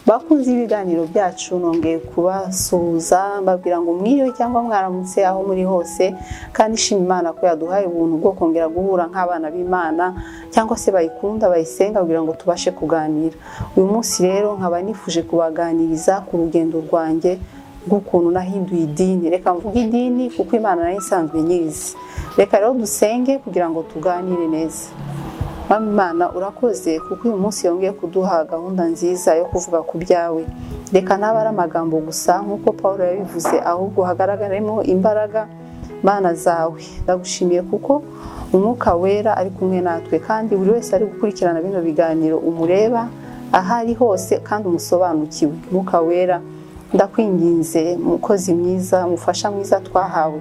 Bakunze ibiganiro byacu, nongeye kubasuhuza mbabwira ngo mwiriwe cyangwa mwaramutse aho muri hose, kandi ishima Imana ko yaduhaye ubuntu bwo kongera guhura nk'abana b'Imana cyangwa se bayikunda, bayisenga, kugira ngo tubashe kuganira. Uyu munsi rero nkaba nifuje kubaganiriza ku rugendo rwanjye rw'ukuntu nahinduye idini. Reka mvuge idini kuko Imana nayo isanzwe nyizi. Reka rero dusenge kugira ngo tuganire neza. Mwami Imana, urakoze kuko uyu munsi yongeye kuduha gahunda nziza yo kuvuga ku byawe. Reka ntabe ari amagambo gusa nk'uko Paul yabivuze, ahubwo hagaragaremo imbaraga Mana zawe. Ndagushimiye kuko Umwuka Wera ari kumwe natwe, kandi buri wese ari gukurikirana bino biganiro umureba aho ari hose kandi umusobanukiwe. Umwuka Wera, ndakwinginze, mukozi mwiza, mufasha mwiza twahawe,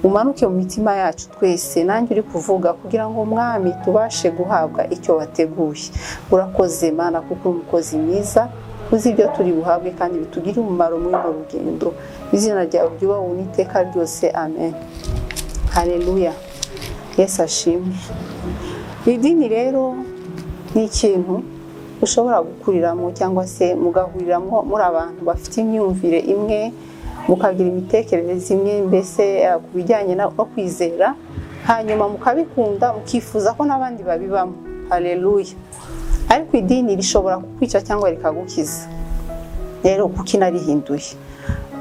umanuke mu mitima yacu twese, nanjye uri kuvuga, kugira ngo Mwami tubashe guhabwa icyo wateguye. Urakoze Mana kuko uri umukozi mwiza, uzi ibyo turi buhabwe kandi bitugirire umumaro muri runo rugendo. Izina ryawe ryubahwe n'iteka ryose, amen. Haleluya, Yesu ashimwe. Idini rero ni ikintu ushobora gukuriramo cyangwa se mugahuriramo muri abantu bafite imyumvire imwe, mukagira imitekerereze imwe, mbese ku bijyanye no kwizera, hanyuma mukabikunda, mukifuza ko n'abandi babibamo. Haleluya. Ariko idini rishobora kukwica cyangwa rikagukiza. Rero kuki narihinduye?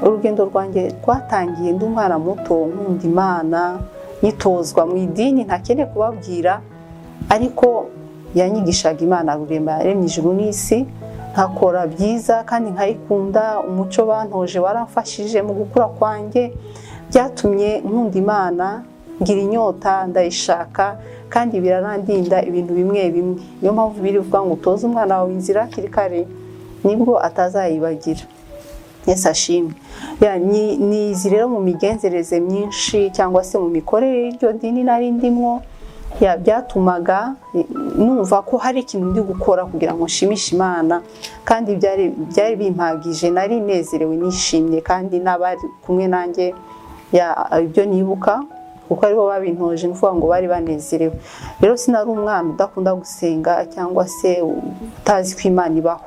Urugendo rwanjye rwatangiye ndi umwana muto, nkunda Imana, nyitozwa mu idini ntakeneye kubabwira, ariko yanyigishaga Imana Rurema yaremye ijuru n'isi, nkakora byiza kandi nkayikunda. Umuco bantoje waramfashije mu gukura kwanjye, byatumye nkunda Imana, ngira inyota, ndayishaka, kandi birarandinda ibintu bimwe bimwe. Niyo mpamvu birivuga ngo utoze umwana wawe inzira hakiri kare, nibwo atazayibagira. Yesu ashimwe. Ni izi rero mu migenzereze myinshi cyangwa se mu mikorere y'iryo dini nari ndimwo, byatumaga numva ko hari ikintu ndi gukora kugira ngo nshimishe Imana, kandi byari bimpagije. Nari nezerewe, nishimye, kandi n'abari kumwe nanjye, ibyo nibuka kuko aribo babintoje, ni ukuvuga ngo bari banezerewe. Rero sinari umwana udakunda gusenga cyangwa se utazi ko Imana ibaho.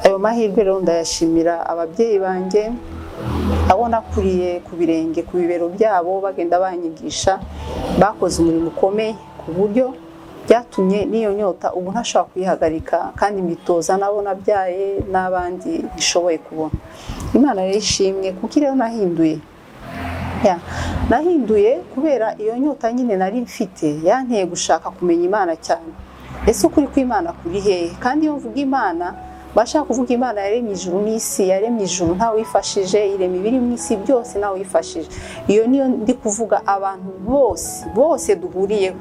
Ayo mahirwe rero ndayashimira ababyeyi banjye, abo nakuriye ku birenge, ku bibero byabo, bagenda banyigisha. Bakoze umurimo ukomeye ku buryo byatumye n'iyo nyota ubu ntashobora kuyihagarika, kandi mbitoza n'abo nabyaye n'abandi bishoboye kubona. Imana rero ishimwe. Kuko rero nahinduye, nahinduye kubera iyo nyota nyine nari mfite, yanteye gushaka kumenya Imana cyane. Ese ukuri kw'Imana kuri hehe? Kandi iyo mvuga Imana, bashaka kuvuga Imana yaremye ijuru n'isi, yaremye ijuru ntawifashije, irema ibiri mu isi byose ntawifashije. Iyo niyo ndi kuvuga abantu bose bose duhuriyeho,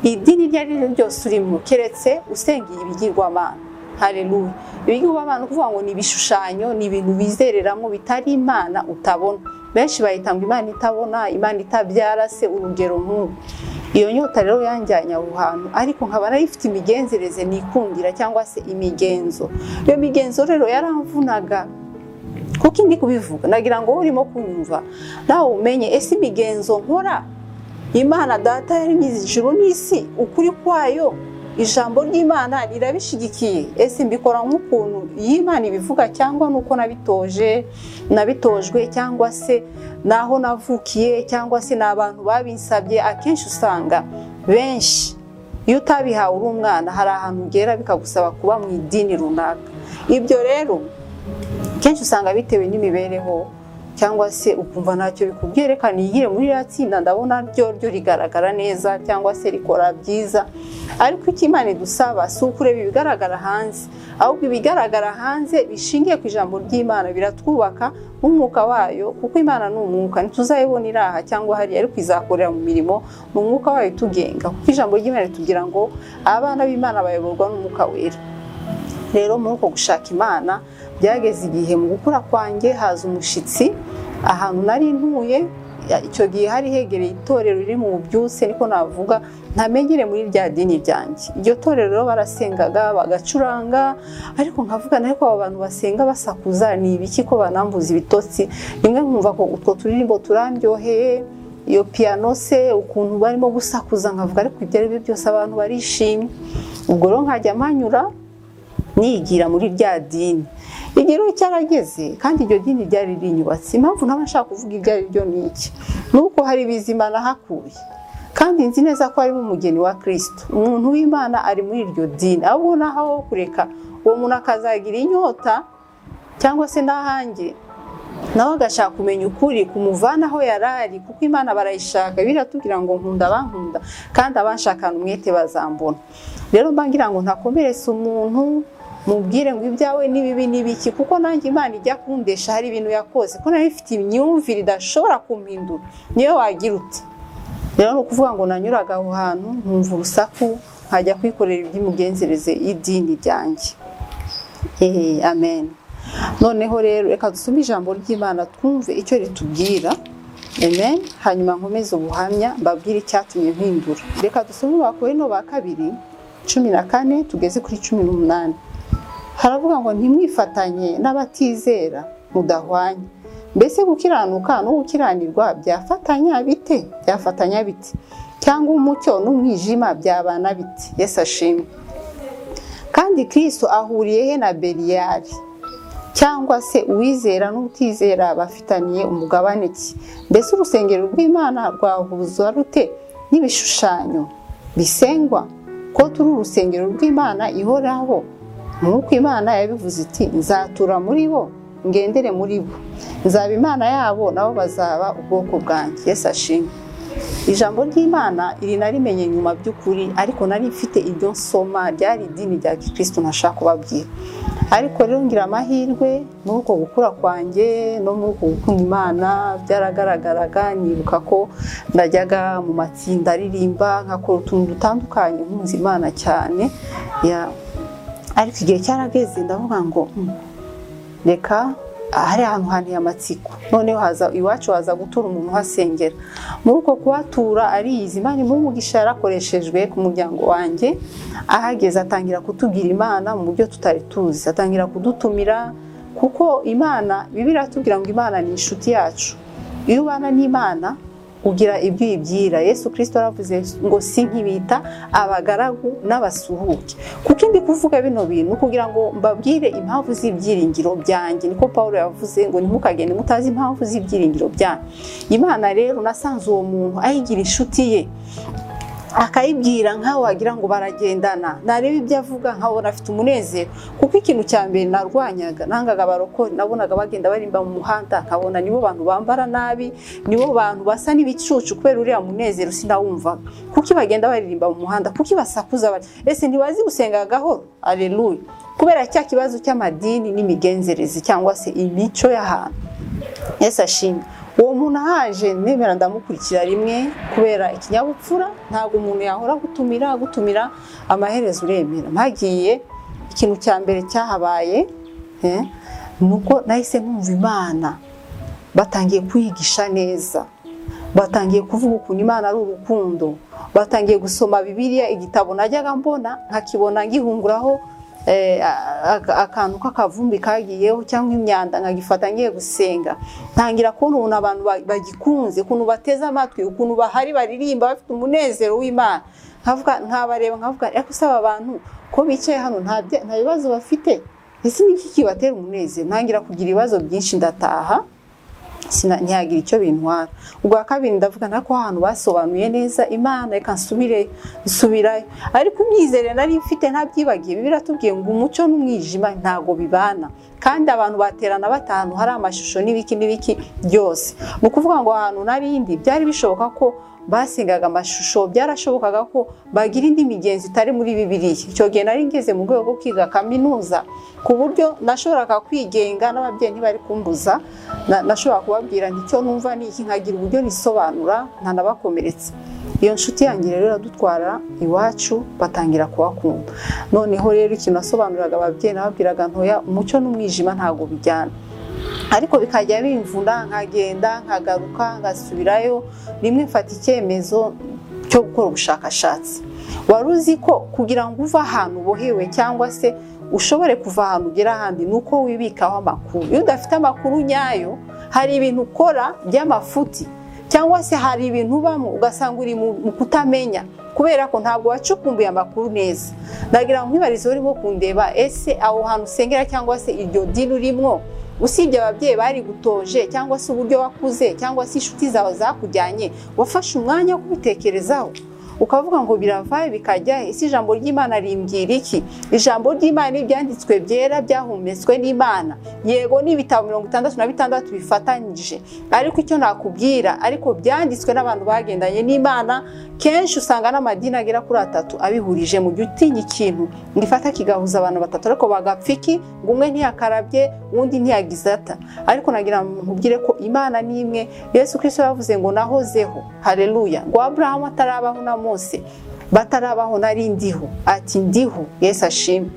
idini iryo ari ryo ryose urimo, keretse usenga ibigirwamana. Haleluya. Ibigirwamana ukuvuga ngo ni ibishushanyo, ni ibintu bizereramo bitari Imana utabona. Benshi bayita ngo Imana itabona, Imana itabyara se, urugero nk'ubu. Iyo nyota rero yanjyanye aho hantu, ariko nkaba nari ifite imigenzereze nikundira cyangwa se imigenzo. Iyo migenzo rero yaramvunaga. Kuko ndi kubivuga, nagira ngo urimo kunyumva nawe umenye: ese imigenzo nkora, Imana Data yaremye ijuru n'isi, ukuri kwayo, ijambo ry'Imana rirabishigikiye? Ese mbikora nk'ukuntu iyi Imana ibivuga, cyangwa nuko nabitoje, nabitojwe, cyangwa se naho navukiye, cyangwa se ni abantu babinsabye? Akenshi usanga benshi iyo utabihawe uri umwana, hari ahantu ugera bikagusaba kuba mu idini runaka. Ibyo rero kenshi usanga bitewe n'imibereho, cyangwa se ukumva ntacyo bikubwiye, reka nigire muri iriya tsinda, ndabona ryo rigaragara neza cyangwa se rikora byiza. Ariko icyo Imana idusaba si ukureba ibigaragara hanze, ahubwo ibigaragara hanze bishingiye ku ijambo ry'Imana biratwubaka nk'umwuka wayo, kuko Imana ni umwuka. Ntituzayibona iri aha cyangwa hariya, ariko izakorera mu mirimo, ni umwuka wayo utugenga, kuko ijambo ry'Imana ritubwira ngo abana b'Imana bayoborwa n'Umwuka Wera. Rero muri uko gushaka Imana, byageze igihe mu gukura kwanjye haza umushyitsi ahantu nari ntuye. Icyo gihe hari hegereye itorero riri mu bubyutse, niko navuga, ntamenyere muri rya dini ryanjye. Iryo torero rero barasengaga, bagacuranga, ariko nkavuga, ariko abo bantu basenga basakuza ni ibiki, ko banambuza ibitotsi? Rimwe nkumva ko utwo turirimbo turandyoheye, iyo piyano se, ukuntu barimo gusakuza, nkavuga ariko ibyo ari byo byose abantu barishimye. Ubwo rero nkajya mpanyura nigira muri rya dini. Igihe rero cyarageze, kandi iryo dini ryari rinyubatse. Impamvu ntaba nshaka kuvuga ibyo ari byo ni iki? Ni uko hari ibizima nahakuye, kandi nzi neza ko harimo umugeni wa Kirisito, umuntu w'Imana ari muri iryo dini. Ahubwo naho aho kureka uwo muntu akazagira inyota, cyangwa se n'ahanjye nawe agashaka kumenya ukuri kumuvana aho yari ari, kuko Imana barayishaka. Biratubwira ngo nkunda abankunda, kandi abanshakana umwete bazambona. Rero mba ngira ngo ntakomeretse umuntu, mubwire ngo ibyawe ni bibi n'ibiki, kuko nanjye Imana ijya kundesha hari ibintu yakoze ko nari mfite imyumvire idashobora kumpindura niyo wagira uti. Rero ni ukuvuga ngo nanyuraga aho hantu nkumva urusaku, nkajya kwikorera iby'imigenzereze y'idini ryanjye. Amen. Noneho rero reka dusome ijambo ry'Imana, twumve icyo ritubwira. Amen. Hanyuma nkomeze ubuhamya, mbabwire icyatumye mpindura. Reka dusome Abakorinto ba kabiri 14 tugeze kuri 18. Haravuga ngo: "Ntimwifatanye n'abatizera mudahwanye. Mbese gukiranuka no gukiranirwa byafatanya bite? Byafatanya bite? Cyangwa umucyo n'umwijima byabana bite?" Yesu ashimwe. "Kandi Kristo ahuriye he na Beliyali? Cyangwa se uwizera n'utizera bafitaniye umugabane ki? Mbese urusengero rw'Imana rwahuzwa rute n'ibishushanyo bisengwa? Ko turi urusengero rw'Imana ihoraho, nk'uko Imana yabivuze iti: 'Nzatura muri bo, ngendere muri bo, nzaba Imana yabo, nabo bazaba ubwoko bwanjye.'" Yesu ashimwe. Ijambo ry'Imana iri narimenye nyuma by'ukuri, ariko nari mfite ibyo nsoma ryari idini rya gikristo ntashaka kubabwira. Ariko rero ngira amahirwe muri uko gukura kwanjye no muri uko gukunda Imana byaragaragaraga. Nibuka ko najyaga mu matsinda aririmba, nkakora utuntu dutandukanye, nkunze Imana cyane. Ariko igihe cyarageze ndavuga ngo reka, hari ahantu hanteye amatsiko. Noneho haza iwacu, haza gutura umuntu uhasengera. Muri uko kuhatura ariyizi, Imana imuha umugisha, yarakoreshejwe ku muryango wanjye. Ahageze atangira kutubwira Imana mu buryo tutari tuzi, atangira kudutumira, kuko Imana, Bibiliya iratubwira ngo Imana ni inshuti yacu. Iyo ubana n'Imana ugira ibyo uyibwira. Yesu Kirisito yaravuze ngo sinkibita abagaragu n'abasuhuke. Kuko ndi kuvuga bino bintu kugira ngo mbabwire impamvu z'ibyiringiro byanjye. Niko Paul yavuze ngo ntimukagende mutazi impamvu z'ibyiringiro byanyu. Imana rero, nasanze uwo muntu ayigira inshuti ye, akayibwira nkaho wagira ngo baragendana. Nareba ibyo avuga nkabona afite umunezero, kuko ikintu cya mbere narwanyaga, nangaga abarokore. Nabonaga bagenda barimba mu muhanda, nkabona nibo bantu bambara nabi, nibo bantu basa n'ibicucu, kubera uriya munezero sinawumvaga. Kuki bagenda baririmba mu muhanda? Kuki basakuza? Bari ese ntibazi gusenga gahoro? Aleluya! Kubera cya kibazo cy'amadini n'imigenzereze cyangwa se imico y'ahantu. Yesu ashimwe. Uwo muntu ahaje, nemera ndamukurikira rimwe kubera ikinyabupfura. Ntabwo umuntu yahora gutumira gutumira, amaherezo uremera. Mpagiye, ikintu cya mbere cyahabaye ni uko nahise numva Imana batangiye kwigisha neza, batangiye kuvuga ukuntu Imana ari urukundo, batangiye gusoma Bibiliya, igitabo najyaga mbona nkakibona ngihunguraho akantu k'akavumbi kagiyeho cyangwa imyanda, nkagifata ngiye gusenga. Ntangira kubona ukuntu abantu bagikunze, ukuntu bateze amatwi, ukuntu bahari baririmba bafite umunezero w'Imana. Nkavuga, nkabareba nkavuga: "Ariko se aba bantu ko bicaye hano nta bibazo bafite? Ese ni iki kibatera umunezero?" Ntangira kugira ibibazo byinshi, ndataha, ntiyagira icyo bintwara. Ubwa kabiri ndavuga nako ahantu basobanuye neza Imana, reka nsubire. Nsubirayo, ariko imyizerere nari mfite ntabyibagiye. Bibiliya iratubwiye ngo umucyo n'umwijima ntabwo bibana, kandi abantu baterana batanu hari amashusho n'ibiki n'ibiki byose. Ni ukuvuga ngo ahantu narindi byari bishoboka ko basengaga amashusho, byarashobokaga ko bagira indi migenzo itari muri Bibiliya. Icyo gihe nari ngeze mu rwego rwo kwiga kaminuza, ku buryo nashoboraga kwigenga, n'ababyeyi ntibari kumbuza. Nashobora kubabwira nti icyo numva ni iki, nkagira uburyo nisobanura ntanabakomeretse. Iyo nshuti yanjye rero iradutwara iwacu, batangira kuhakunda. Noneho rero ikintu nasobanuriraga ababyeyi, nababwiraga ntoya umucyo n'umwijima ntabwo bijyana, ariko bikajya bimvuna, nkagenda nkagaruka ngasubirayo. Rimwe mfata icyemezo cyo gukora ubushakashatsi. Wari uzi ko kugira ngo uve ahantu ubohewe cyangwa se ushobore kuva ahantu ugera ahandi ni uko wibikaho amakuru? Iyo udafite amakuru nyayo, hari ibintu ukora by'amafuti, cyangwa se hari ibintu ubamo ugasanga uri mu kutamenya. Kubera ko ntabwo wacukumbuye amakuru neza. Ndagira ngo nkwibarize urimo kundeba: ese aho hantu usengera cyangwa se iryo dini urimo, usibye ababyeyi bari gutoje, cyangwa se uburyo wakuze, cyangwa se inshuti zawe zakujyanye, wafashe umwanya wo kubitekerezaho ukavuga ngo biravahe bikajya he? Ese ijambo ry'Imana rimbwira iki? Ijambo ry'Imana n'ibyanditswe byera byahumetswe n'Imana. Yego, ni ibitabo 66 bifatanyije, ariko icyo nakubwira, ariko byanditswe n'abantu bagendanye n'Imana. Kenshi usanga n'amadini agera kuri atatu abihurije. Mu gihe utinya ikintu ngifata kigahuza abantu batatu, ariko bagapfa iki? Ngo umwe ntiyakarabye, undi ntiyagize ata. Ariko nagira ngo nkubwire ko Imana ni imwe. Yesu Kirisito yavuze ngo nahozeho, haleluya, ngo Aburahamu atarabaho na Mose batarabaho nari ndiho. Ati ndiho. Yesu ashimwe,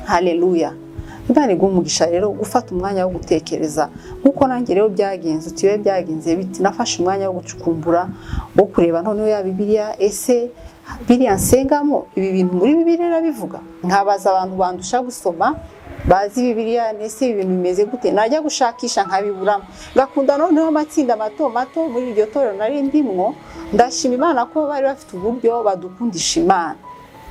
haleluya. Imana iguha umugisha. Rero gufata umwanya wo gutekereza nk'uko nanjye rero byagenze, utiwe byagenze biti: nafashe umwanya wo gucukumbura, wo kureba noneho ya Bibiliya. Ese biriya nsengamo, ibi bintu muri Bibiliya irabivuga? Nkabaza abantu bandusha gusoma, bazi Bibiliya: ese ibi bintu bimeze gute? Najya gushakisha nkabiburamo. Ngakunda noneho amatsinda mato mato muri iryo torero nari ndimwo. Ndashima Imana ko bari bafite uburyo badukundisha Imana.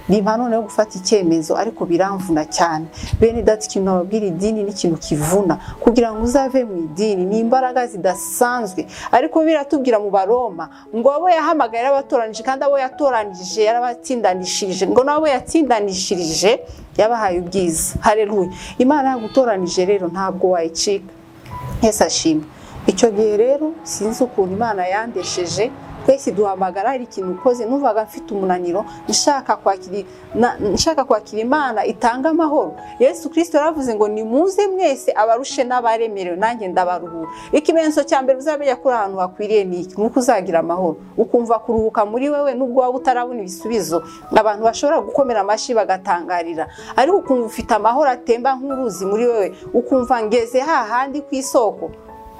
Bimpa noneho gufata icyemezo, ariko biramvuna cyane. Bene data, ikintu nababwira, idini ni ikintu kivuna. Kugira ngo uzave mu idini ni imbaraga zidasanzwe. Ariko biratubwira mu Baroma ngo abo yahamagaye yarabatoranije, kandi abo yatoranije yarabatsindanishirije, ngo nabo yatsindanishirije yabahaye ubwiza. Haleluya! Imana yagutoranije rero ntabwo wayicika. Yesu ashimwe. Icyo gihe rero sinzi ukuntu Imana yandesheje, twese duhamagara hari ikintu ukoze. Numvaga mfite umunaniro, nshaka kwakira Imana itanga amahoro. Yesu Kirisito yaravuze ngo nimuze mwese abarushe n'abaremerewe, nanjye ndabaruhura. Ikimenyetso cya mbere uzamenya ko uri ahantu hakwiriye ni iki? Nuko uzagira amahoro, ukumva kuruhuka muri wewe, nubwo waba utarabona ibisubizo. Abantu bashobora gukomera amashyi bagatangarira, ariko ukumva ufite amahoro atemba nk'uruzi muri wewe, ukumva ngeze hahandi ku isoko.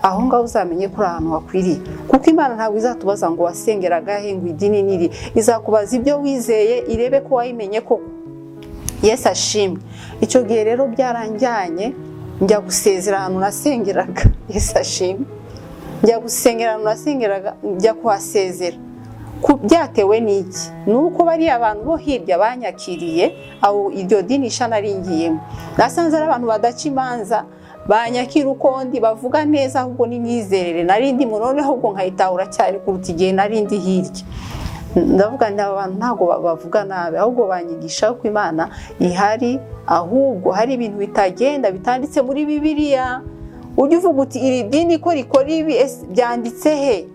Aho ngaho uzamenye ko uri ahantu hakwiriye, kuko Imana ntabwo izatubaza ngo wasengeraga he, ngo idini niri. Izakubaza ibyo wizeye, irebe ko wayimenye koko. Yesu ashimwe. Icyo gihe rero byaranjyanye, njya gusezera ahantu nasengeraga. Yesu ashimwe. Njya gusengera ahantu nasengeraga, njya kuhasezera. Byatewe n'iki? Ni uko bariya abantu bo hirya banyakiriye. Aho iryo dini isha naringiyemo, nasanze ari abantu badaca imanza, banyakira uko ndi, bavuga neza, ahubwo n'imyizerere nari ndimo noneho ahubwo nkayitahura cyane kuruta igihe nari ndi hirya. Ndavuga nti aba bantu ntabwo bavuga nabi, ahubwo banyigisha ko Imana ihari, ahubwo hari ibintu bitagenda bitanditse muri Bibiliya. Ujya uvuga uti iri dini ko rikora ibi, byanditse he?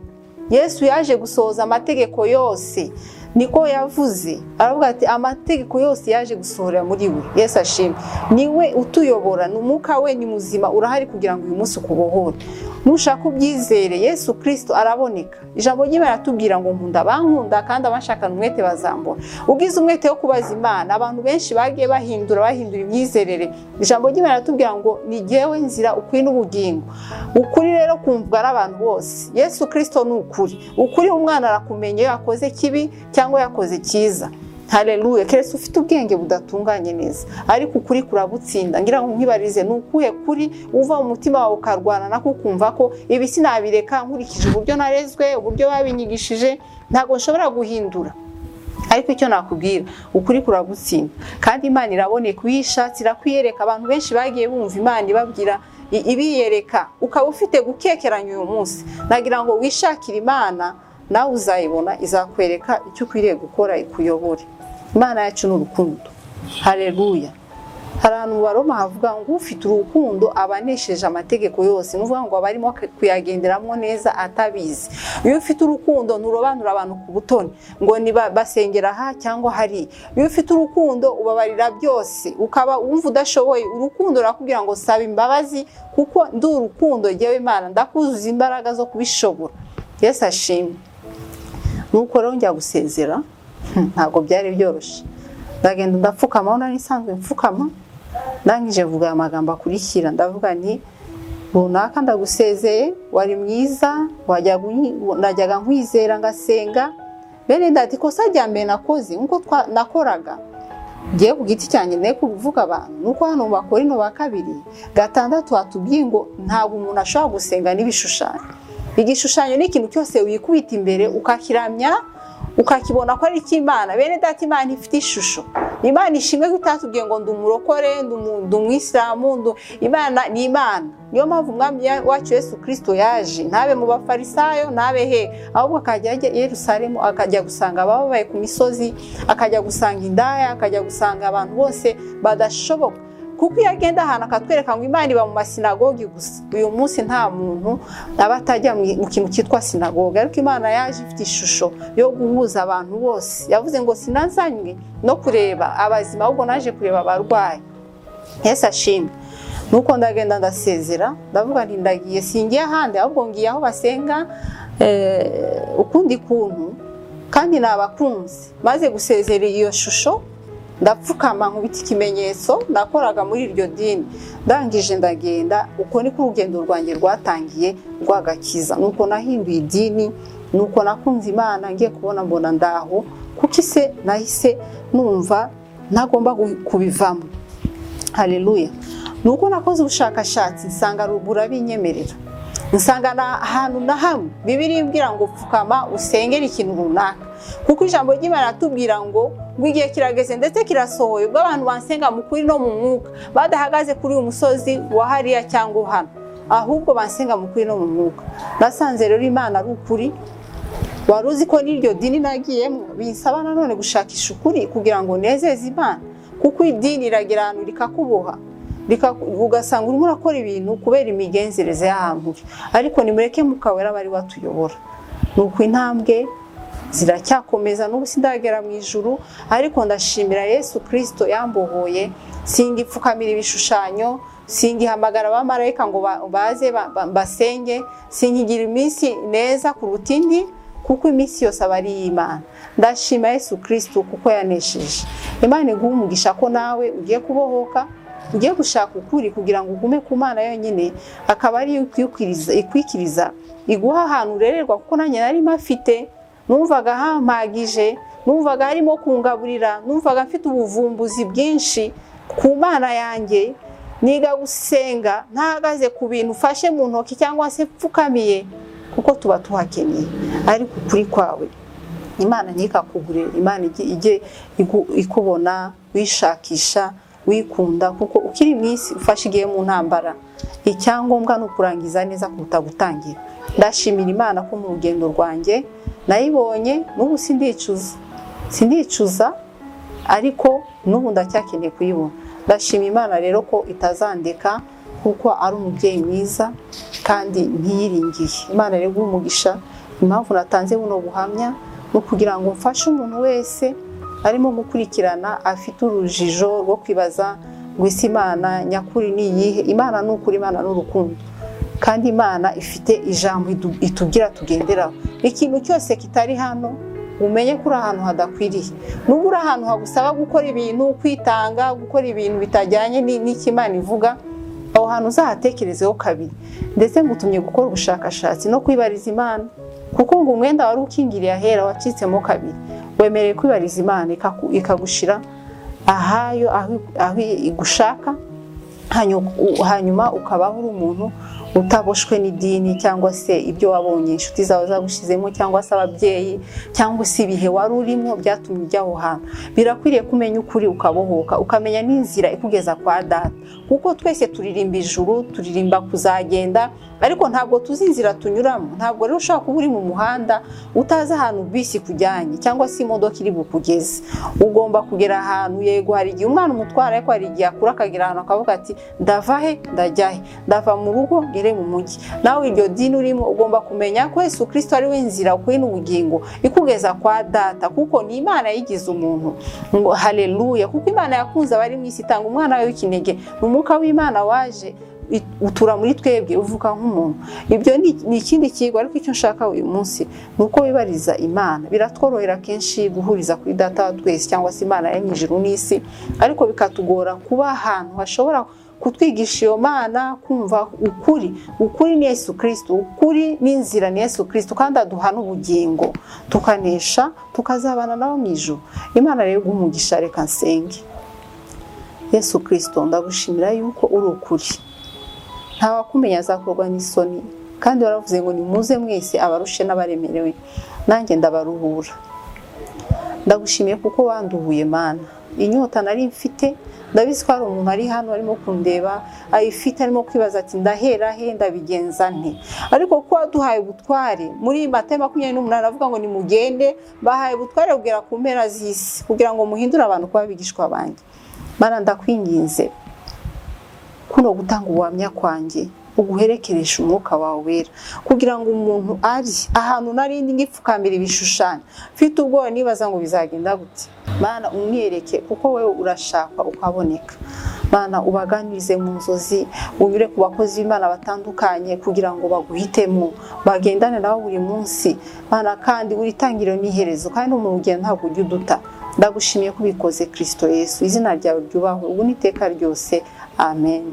Yesu yaje gusohoza amategeko yose, niko yavuze. Aravuga ati amategeko yose yaje gusohora muri we. Yesu ashimwe. Niwe utuyobora, ni umwuka we, ni muzima, urahari kugira ngo uyu munsi ukubohore. Nushaka ubyizere, Yesu Kirisito araboneka. Ijambo ry'Imana aratubwira ngo nkunda abankunda, kandi abanshakana umwete bazambona. Ugize umwete wo kubaza Imana, abantu benshi bagiye bahindura imyizerere. Ijambo ry'Imana aratubwira ngo ni jyewe nzira, ukuri n'ubugingo. Ukuri rero kumvwa n'abantu bose. Yesu Kirisito ni ukuri. Ukuri umwana arakumenya iyo yakoze kibi cyangwa yakoze cyiza. Haleluya! Keretse ufite ubwenge budatunganye neza, ariko ukuri kuragutsinda. Ngira ngo nkwibarize: ni ukuhe kuri uva mu mutima wawe ukarwana nako, ukumva ko ibi sinabireka nkurikije uburyo narezwe, uburyo babinyigishije, ntabwo nshobora guhindura? Ariko icyo nakubwira, ukuri kuragutsinda, kandi Imana iraboneka. Uyishatse irakwiyereka. Abantu benshi bagiye bumva Imana ibabwira, ibiyereka. Ukaba ufite gukekeranya uyu munsi, nagira ngo wishakire Imana, nawe uzayibona, izakwereka icyo ukwiriye gukora, ikuyobore. Imana yacu ni urukundo. Haleluya! Hari ahantu mu Baroma havuga ngo ufite urukundo aba anesheje amategeko yose. Ni ukuvuga ngo aba arimo kuyagenderamo neza atabizi. Iyo ufite urukundo nturobanura abantu ku butoni, ngo ni basengera aha cyangwa hariya. Iyo ufite urukundo ubabarira byose, ukaba wumva udashoboye. Urukundo rurakubwira ngo saba imbabazi, kuko ndi urukundo, jyewe Imana ndakuzuza imbaraga zo kubishobora. Yesu ashimwe. Nuko rero njya gusezera, ntabwo byari byoroshye. Ndagenda ndapfukama aho nari nsanzwe mfukama, ndangije mvuga aya magambo akurikira. Ndavuga nti runaka, ndagusezeye, wari mwiza, najyaga nkwizera ngasenga. Bene data, ikosa rya mbere nakoze nkuko nakoraga ngiye ku giti cyanjye, ne kuvuga abantu, nuko hano mu Bakorino ba kabiri 6 hatubwiye ngo ntabwo umuntu ashobora gusenga n'ibishushanyo. Igishushanyo ni ikintu cyose wikubita imbere ukakiramya. Ukakibona ko ari icy'Imana. Bene Data, Imana ifite ishusho. Imana ishimwe ko itatubwiye ngo ndi umurokore, ndi umwisilamu. Imana ni Imana. Niyo mpamvu Umwami wacu Yesu Kirisito yaje ntabe mu Bafarisayo, ntabe he, ahubwo akajya ajya i Yerusalemu, akajya gusanga abababaye ku misozi, akajya gusanga indaya, akajya gusanga abantu bose badashoboka. Kuko iyo agenda ahantu akatwereka ngo Imana iba mu masinagogi gusa, uyu munsi nta muntu aba atajya mu kintu cyitwa sinagogi. Ariko Imana yaje ifite ishusho yo guhuza abantu bose. Yavuze ngo sinazanywe no kureba abazima, ahubwo naje kureba abarwayi. Yesu ashimwe. Nuko ndagenda, ndasezera, ndavuga nti ndagiye, singiye ahandi, ahubwo ngiye aho basenga ukundi kuntu, kandi nabakunze. Maze gusezera iyo shusho, ndapfukama, nkubita ikimenyetso nakoraga muri iryo dini, ndangije ndagenda. Uko niko urugendo rwanjye rwatangiye rw'agakiza. Nuko nahinduye idini, nuko nakunze Imana. Ngiye kubona mbona ndaho, kuko ise nahise numva ntagomba kubivamo. Haleluya! Nuko nakoze ubushakashatsi, nsanga burabinyemerera, nsanga nta hantu na hamwe Bibiliya imbwira ngo pfukama usengere ikintu runaka, kuko ijambo ry'Imana riratubwira ngo igihe kirageze, ndetse kirasohoye, ubwo abantu bansenga mu kuri no mu mwuka, badahagaze kuri uyu musozi wa hariya cyangwa hano, ahubwo bansenga mu kuri no mu mwuka. Nasanze rero Imana ari ukuri. Wari uzi ko n'iryo dini nagiyemo binsaba nanone gushakisha ukuri kugira ngo nezeze Imana? Kuko idini iragira ahantu rikakuboha, ugasanga urimo urakora ibintu kubera imigenzereze y'ahantu uri. Ariko nimureke Mwuka Wera aba ari we atuyobora. Ni uko intambwe ziracyakomeza, n'ubu sindagera mu ijuru, ariko ndashimira Yesu Kirisito yambohoye. Singipfukamira ibishushanyo, singihamagara abamarayika ngo baze basenge, sinkigira iminsi neza kuruta indi, kuko iminsi yose aba ari iy'Imana. Ndashima Yesu Kirisito kuko yanesheje. Imana iguha umugisha ko nawe ugiye kubohoka, ugiye gushaka ukuri kugira ngo ugume ku Mana yonyine, akaba ariyo ikwikiriza, iguha ahantu urererwa. Kuko nanjye nari mafite, numvaga hampagije, numvaga harimo kungaburira, numvaga mfite ubuvumbuzi bwinshi ku Mana yanjye. Niga gusenga ntahagaze ku bintu ufashe mu ntoki cyangwa se pfukamiye, kuko tuba tuhakeneye. Ariko ukuri kwawe, Imana ntikakugure. Imana ijye ikubona wishakisha, wikunda, kuko ukiri mu isi ufashe igihe mu ntambara. Icyangombwa ni ukurangiza neza kuruta gutangira. Ndashimira Imana ko mu rugendo rwanjye nayibonye. N'ubu sindicuza, sindicuza, ariko n'ubu ndacyakeneye kuyibona. Ndashima Imana rero ko itazandeka, kuko ari umubyeyi mwiza kandi ntiyiringiye. Imana rero iguhe umugisha. Impamvu natanze buno buhamya ni ukugira ngo mfashe umuntu wese arimo gukurikirana, afite urujijo rwo kwibaza ngo isi Imana nyakuri ni iyihe? Imana ni ukuri, Imana ni urukundo, kandi Imana ifite ijambo itubwira tugenderaho. Ikintu cyose kitari hano, umenye ko uri ahantu hadakwiriye. Nuba uri ahantu hagusaba gukora ibintu, kwitanga, gukora ibintu bitajyanye n'icyo Imana ivuga, aho hantu uzahatekerezeho kabiri. Ndetse ngutumye gukora ubushakashatsi no kwibariza Imana, kuko ngo umwenda wari ukingiriye ahera wacitsemo kabiri. Wemerewe kwibariza Imana, ikagushira ahayo, aho igushaka, hanyuma ukabaho uri umuntu utaboshwe n'idini cyangwa se ibyo wabonye inshuti zawe zagushizemo, cyangwa se ababyeyi, cyangwa se ibihe wari urimo byatumye ujya aho hantu. Birakwiriye kumenya ukuri, ukabohoka, ukamenya n'inzira ikugeza kwa Data, kuko twese turirimba ijuru, turirimba kuzagenda, ariko ntabwo tuzi inzira tunyuramo. Ntabwo rero ushobora kuba uri mu muhanda utazi ahantu bisi ikujyanye cyangwa se imodoka iri bukugeze. Ugomba kugera ahantu. Yego, hari igihe umwana umutwara, ariko hari igihe akura akagera ahantu akavuga ati ndava he, ndajya he? Ndava mu rugo ngere mu mujyi. Nawe iryo dini urimo, ugomba kumenya ko Yesu Kirisito ari we nzira, ukuri n'ubugingo ikugeza kwa Data, kuko ni Imana yigize umuntu. Ngo haleluya! Kuko Imana yakunze abari mu isi, itanga umwana we w'ikinege. Ni umwuka w'Imana waje utura muri twebwe, uvuka nk'umuntu. Ibyo ni ikindi kigo, ariko icyo nshaka uyu munsi ni uko wibariza Imana. Biratworohera kenshi guhuriza kuri Data wa twese cyangwa se Imana yaremye ijuru n'isi, ariko bikatugora kuba ahantu hashobora kutwigisha iyo Mana, kumva ukuri. Ukuri ni Yesu Kirisito, ukuri n'inzira ni Yesu Kirisito, kandi aduha n'ubugingo, tukanesha, tukazabana nawe mu ijuru. Imana rero iguhe umugisha. Reka nsenge. Yesu Kirisito, ndagushimira yuko uri ukuri. Ntawakumenya azakorwa n'isoni, kandi waravuze ngo nimuze mwese abarushe n'abaremerewe, nanjye ndabaruhura. Ndagushimiye kuko wanduhuye, Mana. Inyota nari mfite, ndabizi ko hari umuntu ari hano arimo kundeba ayifite, arimo kwibaza ati: "Ndahera he? Ndabigenza nte?" Ariko kuko waduhaye ubutware muri Matayo 28, avuga ngo: "Nimugende, bahaye ubutware kugera ku mpera z'isi kugira ngo muhindure abantu kuba abigishwa banjye." Mana, ndakwinginze, kuno gutanga ubuhamya kwanjye uguherekeresha umwuka wawe wera, kugira ngo umuntu ari ahantu narindi ngipfukamira ibishushanyo, mfite ubwoba, nibaza ngo bizagenda gute, Mana, umwereke, kuko wowe urashakwa ukaboneka. Mana, ubaganirize mu nzozi, unyure ku bakozi b'Imana batandukanye kugira ngo baguhitemo, bagendane nawe buri munsi, Mana. Kandi uri itangiriro n'iherezo, kandi no mu rugendo ntabwo ujya uduta. Ndagushimiye ko ubikoze, Kirisito Yesu. Izina ryawe ryubahwe ubu n'iteka ryose. Amen.